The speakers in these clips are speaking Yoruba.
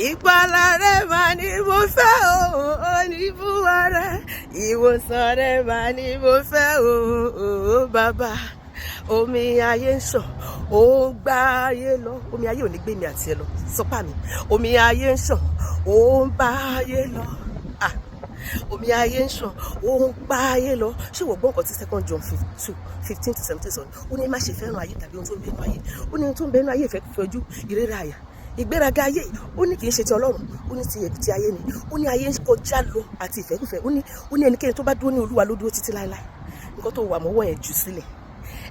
Ìgbàlà rẹ mà ní mo fẹ́ o, oníbúwa rẹ. Ìwòsàn rẹ mà ní mo fẹ́ o, bàbá. Omi ayé ń ṣàn, ó ń gbá ayé lọ. Omi ayé ò ní gbé mi àti ẹ lọ. Sọpá mi. Omi ayé ń ṣàn, ó ń bá ayé lọ. Ah, omi ayé ń ṣàn, ó ń gbá ayé lọ. Ṣé ìwọ gbọ́ nǹkan tí Second John 2:15 to 17 sọ? Ó ní má ṣe fẹ́ràn ayé tàbí ohun tó ń bẹ nínú ayé. Ó ní ohun tó ń bẹ nínú ayé, ìfẹ́ fojú, ìrera àyà, ìgbéraga ayé, ó ní kì í ṣe ti Ọlọ́run, ó ní ti ayé ni. Ó ní ayé ń kọjá lọ àti ìfẹ́kùfẹ́. Ó ní ẹnikẹ́ni tó bá dúró ní Olúwa ló dúró títí láéláé. Nǹkan tó wà mọ́wọ́ yẹn, jù sílẹ̀.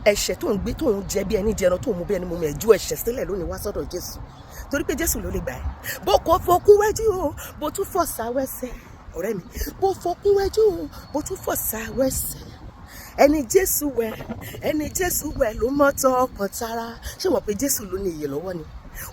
Ẹ̀ṣẹ̀ tó ń gbé, tó ń jẹ bí ẹni jẹran, tó ń mu bí ẹni mu ẹ̀, ju ẹ̀ṣẹ̀ sílẹ̀ lónìí, wá sọ́dọ̀ Jésù, torí pé Jésù ló lè gbà ẹ́. Bó kò fokún wẹ́jú o, bó tún fọ̀ sáwẹ́sẹ̀, ọ̀rẹ́ mi, bó fokún wẹ́jú o, bó tún fọ̀ sáwẹ́sẹ̀, ẹni Jésù wẹ̀, ẹni Jésù wẹ̀ ló mọ́ tán ọkàn tara. Ṣé wọ́n pé Jésù ló ní ìyè lọ́wọ́ ni?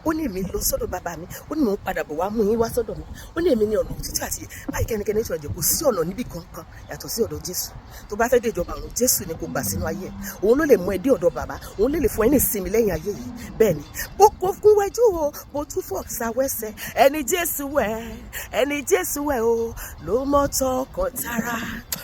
Ó ní èmi lọ sọ́dọ̀ bàbá mi, ó ní mò ń padà bọ̀ wá mú yín wá sọ́dọ̀ mi. Ó ní èmi ní ọ̀nà, òtítọ́ àti báyìí kẹ́nikẹ́ni ìṣòro ẹ̀jẹ̀. Kò sí ọ̀nà níbì kankan yàtọ̀ sí ọ̀dọ̀ Jésù. Tó bá fẹ́ dé ìjọba ọ̀run, Jésù ni kò gbà sínú ayé ẹ̀. Òun ló lè mú ẹ dé ọ̀dọ̀ bàbá, òun lè fún ẹ ní ìsinmi lẹ́yìn ayé yìí. Bẹ́ẹ̀ ni, bó kó kún wẹ́jú o, bó tún fọ̀ sáwẹ́sẹ̀, ẹni Jésù wẹ̀, ẹni Jésù wẹ̀ o ló mọ́ tọkàn tara.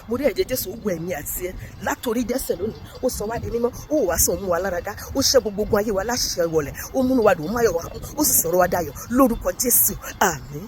Mo rí ẹ̀jẹ̀ Jésù, ó wẹ̀ mí àti ẹ látòrí dẹ́sẹ̀ lónìí. Ó sọ wá di mímọ́, ó wá sọ mú wa lára dá, ó ṣẹ́ gbogbo ogun ayé wa láṣẹ wọlẹ̀, ó múnú wa dùn, ó máyọ̀ wá kún, ó sì sọ̀rọ̀ wa dayọ̀ lórúkọ Jésù. Àmín.